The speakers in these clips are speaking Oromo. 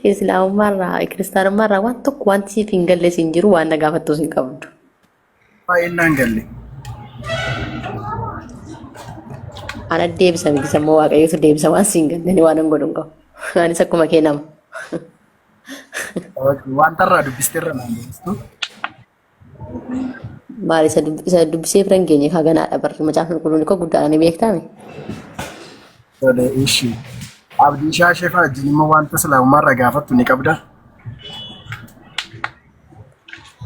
Islaamummaarraa kiristaanummaarraa waan tokko wanti siif hin galle siin jiru waan na gaafattus hin qabdu. Baay'een naan galle. Ana deebisa miti sammuu waaqayyootu deebisa waan siin galle ani waan hin godhu hin qabu. Anis akkuma kee nama. Wanta irraa dubbisteerra naan deebistu. Maal isa isa dubbisee bira hin geenye kaa ganaadha barri macaafni qulqulluun koo guddaadha ni beektaami. Tole ishi. Abdii shaashee fa'aa wajjin immoo wanta islaamummaarraa gaafattu ni qabda.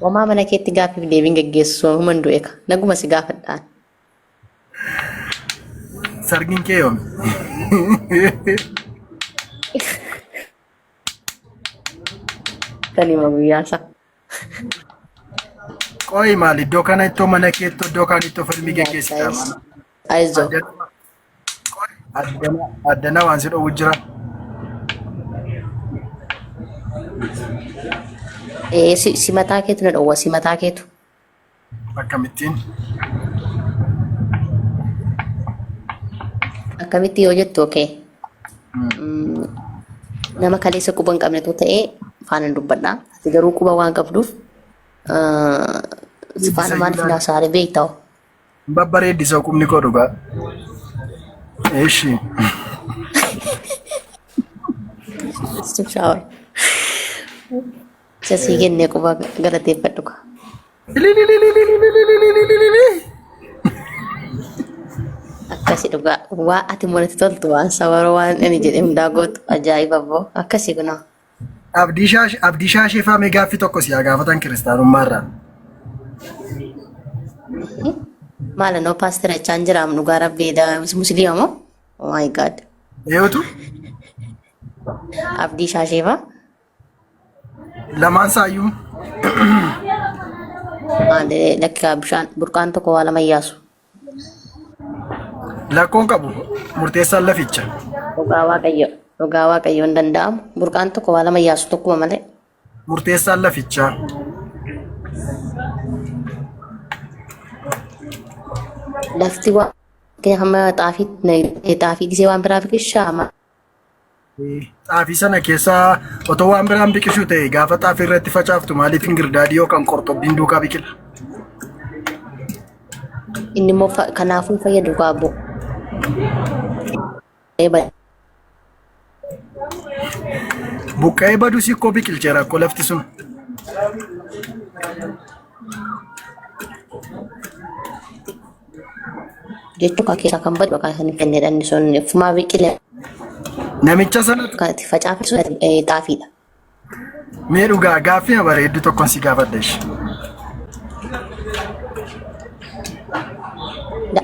Homaa mana keetti gaaffiif deebiin geggeessu human du'e ka. Naguma si gaafadhaan. Sargiin kee yoomi? Tanima guyyaa isaa. Qoyi maal iddoo kana ittoo mana keettoo iddoo kaan ittoo falmii geggeessita. Ayizoo. Addana addana waan si dhowwu jira. Ee si si mataa keetu na dhowwa si mataa keetu. Akkamittiin? Akkamitti yoo jettu okee. Nama kaleessa quba hin qabnetu ta'ee faana dubbadha. Ati garuu quba waan qabduuf si faana maaliif naasaare beektaa? Babbareeddi isa qubni koo dhugaa. Eshi. Shower. Isa sii kennee quba galateeffadhu kaa. Akkasi dhugaa waa ati manatti toltu waan sawaroo waan inni jedhe hundaa gootu ajaa'iba boo akkasi kunoo. Abdii Shaashee Abdii Shaashee faamee gaaffii tokko si haa gaafatan kiristaanummaa irraa. Maala noo paastera jechaan jiraam dhugaa rabbii musliima moo? Oh my god. Eeyotu Abdii Shaasheefaa. Lamaan saayyuu. Maali lakkaa bishaan burqaan tokko waa lama yaasu. Lakkoon qabu murteessaan laficha. Dhugaa waaqayyo dhugaa waaqayyo hin danda'amu. Burqaan tokko waa lama yaasu tokkuma malee. Murteessaan lafichaa. Lafti waa hamma xaafii xaafii gisee waan biraa biqilchaa Xaafii sana keessa otoo waan biraan biqishu ta'e gaafa xaafii irratti facaaftu maaliif ingirdaadii yookaan qorxobbiin duukaa biqila? Inni immoo kanaafuu hin fayyadu gaabbo. Buqqa'ee baduu sikkoo biqilcheera akkoo lafti sun. Jechuun kan keessaa kan badu kan hin kennedha inni sun fumaa biqile Namicha sanatu kan itti facaafasu xaafiidha. Mee dhugaa gaaffii bareeddu tokkon si gaafadha ishee.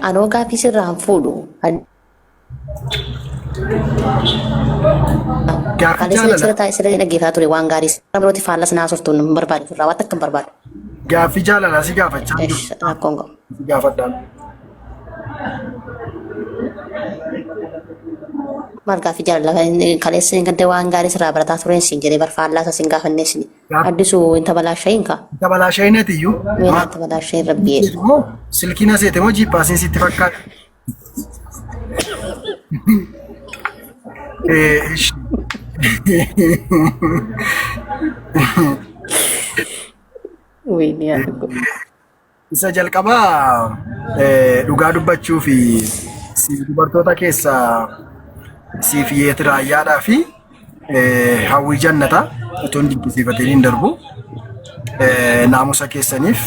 Anoo gaaffii sirraa hin fuudhu. Gaaffii Kaleessa jaalala. sirra taa'ee sirra dhaggeeffataa ture waan gaarii sirra birooti faallas naasoftuun hin barbaadu sirraa waan takka hin barbaadu. Gaaffii jaalalaa si gaafachaa jiru. Esh rakkoon qabu. Si gaafadhaan. Maal gaaffii jaalala kaleessa hin gadda waan gaarii sirraa barataa tureen siin jedhee bar faallaa isa siin gaafannee siin addisu hin tabalaashayin kaa. Tabalaashayineet iyyuu. Meelaa tabalaashayin rabbi jedhu. Moo silkiin aseete moo jiippaasiin sitti fakkaata? Ishi. Wayne yaa dhugu. Isa jalqabaa dhugaa dubbachuu fi siif dubartoota keessaa siif yeeti raayyaadhaa fi hawwii jannataa utuu hin dinqisiifatiin hin darbu. Naamusa keessaniif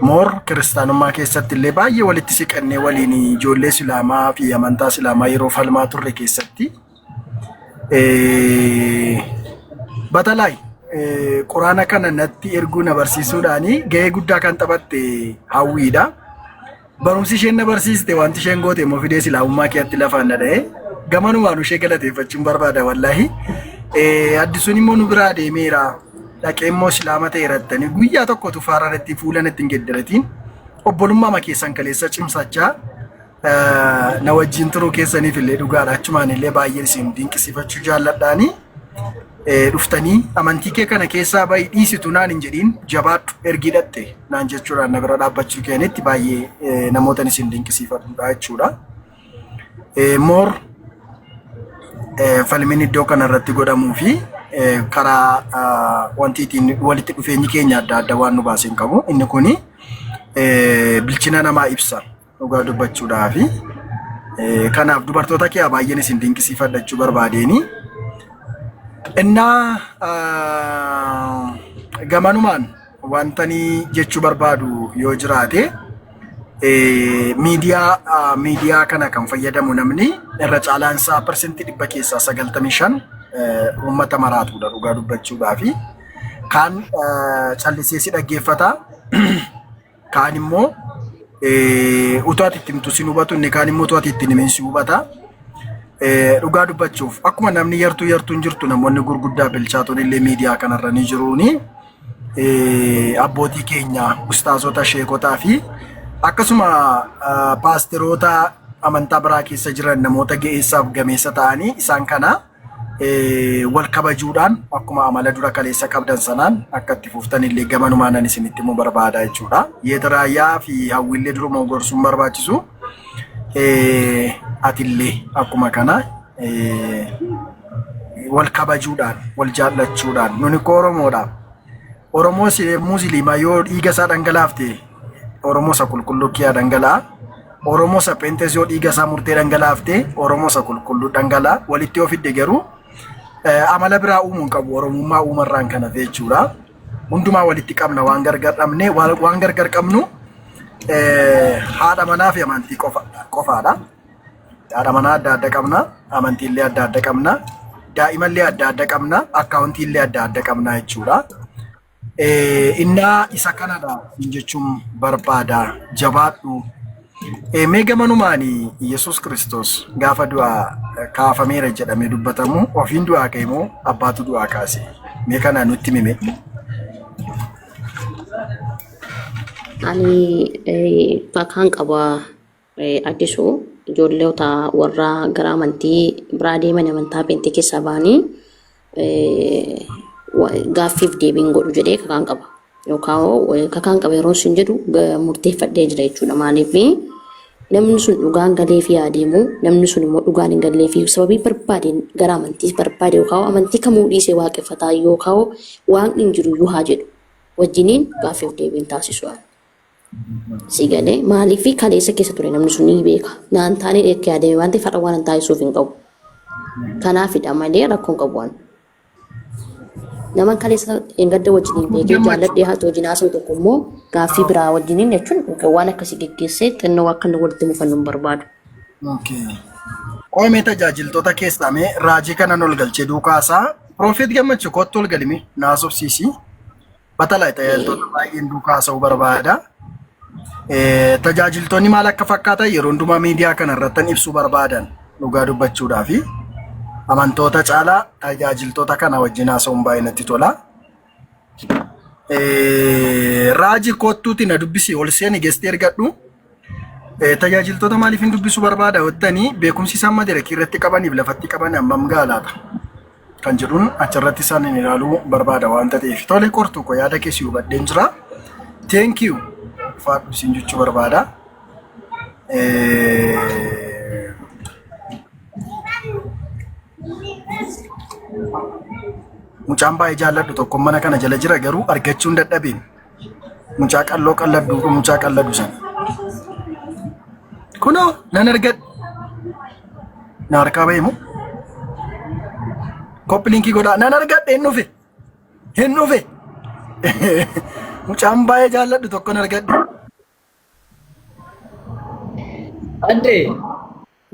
moor kiristaanummaa keessatti illee baay'ee walitti siqannee waliin ijoollee Islaamaa fi amantaa Islaamaa yeroo falmaa turre keessatti Batalaay quraana kana natti erguu na barsiisuudhaan gahee guddaa kan taphatte hawwiidha. Barumsi isheen na barsiiste wanti isheen goote immoo fidee islaamummaa keetti lafaan na dha'e. Gamanumaan ishee galateeffachuun barbaada wallaahi. Addisuun immoo nu biraa deemeera. Dhaqee immoo islaama ta'eera jettanii guyyaa tokkotu faaraan itti fuulan ittiin geddaratiin obbolummaa keessan kaleessa cimsachaa na wajjin turuu keessaniif illee dhugaadha. Achumaan illee baay'een isin dinqisiifachuu jaalladhaani. Dhuftanii amantii kee kana keessaa bahi dhiisitu naan hin jedhiin jabaadhu ergii dhatte naan jechuudhaan na bira dhaabbachuu keenitti baay'ee namootan isin dinqisiifadhudha jechuudha. Moor Falmiin iddoo kana irratti godhamuu fi karaa wanti ittiin walitti dhufeenyi keenya adda adda waan nu baasee hin qabu. Inni kuni bilchina namaa ibsa dhugaa dubbachuudhaafi. Kanaaf dubartoota kee baay'een isin dinqisiifadha jechuu barbaadeeni. Innaa gamanumaan wantani jechuu barbaadu yoo jiraate miidiyaa miidiyaa kana kan fayyadamu namni irra caalaan isaa 100% keessaa 95 uummata maraatuudha dhugaa dubbachuudhaa fi kaan callisee si dhaggeeffata kaan immoo utuu ati itti himtu sin hubatu inni kaan immoo utuu ati itti hin himin si hubata. Dhugaa dubbachuuf akkuma namni yartuu yartuun jirtu namoonni gurguddaa bilchaatoon illee miidiyaa kanarra ni jiruuni. Abbootii keenya ustaazota sheekotaa fi akkasuma paasteroota amantaa biraa keessa jiran namoota ga'eessaaf gameessa ta'anii isaan kana wal kabajuudhaan akkuma amala dura kaleessa qabdan sanaan akka itti fuftan illee gamanumaan ani isinitti immoo barbaada jechuudha. Yeetiraayyaa fi hawwiillee duruma gorsuun barbaachisu. Atillee akkuma kana wal kabajuudhaan wal jaallachuudhaan nuni koo Oromoodha. Oromoo Musliimaa yoo dhiiga isaa dhangalaafte Oromoo isa qulqulluu kiyaa dhangala'a. Oromoo isa Pheenxees yoo dhiiga isaa murtee dhangalaafte Oromoo isa qulqulluu dhangala'a. Walitti yoo fidde garuu amala biraa uumuu hin qabu Oromummaa uumarraan kan hafe jechuudha. Hundumaa walitti qabna waan gargar dhabne waan gargar qabnu haadha manaa fi amantii qofaadha. Haadha manaa adda adda qabna, amantiillee adda adda qabna, daa'imallee adda adda qabna, akkaawuntiillee adda adda qabna jechuudha. Innaa isa kanadha jechuun barbaada jabaadhu. Mee gamanumaan Yesuus Kiristoos gaafa du'aa kaafameera jedhamee dubbatamu ofiin du'aa ka'e moo abbaatu du'aa kaase? Mee kana nutti himi. Ani kakaan qaba Addisu ijoolleota warra gara amantii biraa deeman amantaa peenxee keessaa ba'anii gaaffiif deebiin godhu jedhee kakaan qaba. Yookaan kakaan qaba yeroo isin jedhu murteeffadhee jira jechuudha. Maaliif namni sun dhugaan galeefii haa deemu namni sun immoo dhugaan hin galleefii sababii barbaadeen gara amantii barbaade yookaan amantii kamuu dhiisee waaqeffataa yookaan waaqni hin jiru iyyuu haa jedhu wajjiniin gaaffiif deebiin taasisu. Si galee maaliif kaleessa keessa ture namni sun ni beeka. Naan taanee dheekkee adeeme waan ta'eef har'a waan hin taasisuuf hin qabu. Kanaafidha malee rakkoon qabu waan. Nama kaleessa gadda wajjiniin beekee jaalladhee haa wajjin haasa'u tokko immoo gaaffii biraa wajjiniin jechuun waan akkasii geggeessee xinnoo akka inni walitti mufannu hin barbaadu. Okay. Qoy mee tajaajiltoota keessaa mee raajii kanan ol galchee duukaasaa. Profeet Gammachuu kottu ol galimi naasofsiisi. Batala tajaajiltoota baay'een duukaa haasa'uu barbaada. Tajaajiltoonni maal akka fakkaatan yeroo hundumaa miidiyaa kana irrattan ibsuu barbaadan dhugaa dubbachuudhaa fi amantoota caalaa tajaajiltoota kana wajjin haasa'uun baay'ee natti tola. Raajii kottuuti na dubbisi ol seeni geessitee ergadhu. Tajaajiltoota maaliif hin dubbisuu barbaada jettanii beekumsi isaan madirakii irratti qabaniif lafatti qaban hammam ga'a laata? Kan jedhuun achirratti isaan hin ilaaluu barbaada waanta ta'eef. Tole qortu koo yaada kee si hubadheen jira. Thank you. Faadhu siin jechuu barbaada. Mucaan baay'ee jaalladhu tokko mana kana jala jira garuu argachuu hin dadhabeen. Mucaa qalloo qalladhu mucaa qalladhu sana. Kunoo nan argadhe. Na harkaa ba'e moo? Koppi linkii godhaa. Nan argadhe hin dhufe. Hin dhufe. Mucaan baay'ee jaalladhu tokkon argadhe. Adde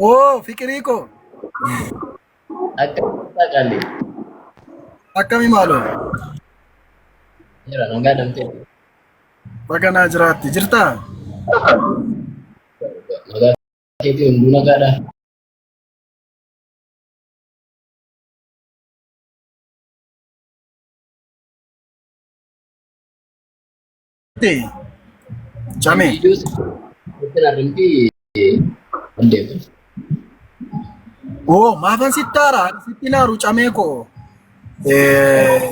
Oo fiqirii koo. Akka qalli. Akkami maaloo? Jira nagaa damtee. Baga naa jiraatti jirtaa? Nagaa keetii hunduu nagaadha. Camee. Viidiyoos itti arrimti addeetu. Oo maafan sitti aara? Sitti naaru camee koo.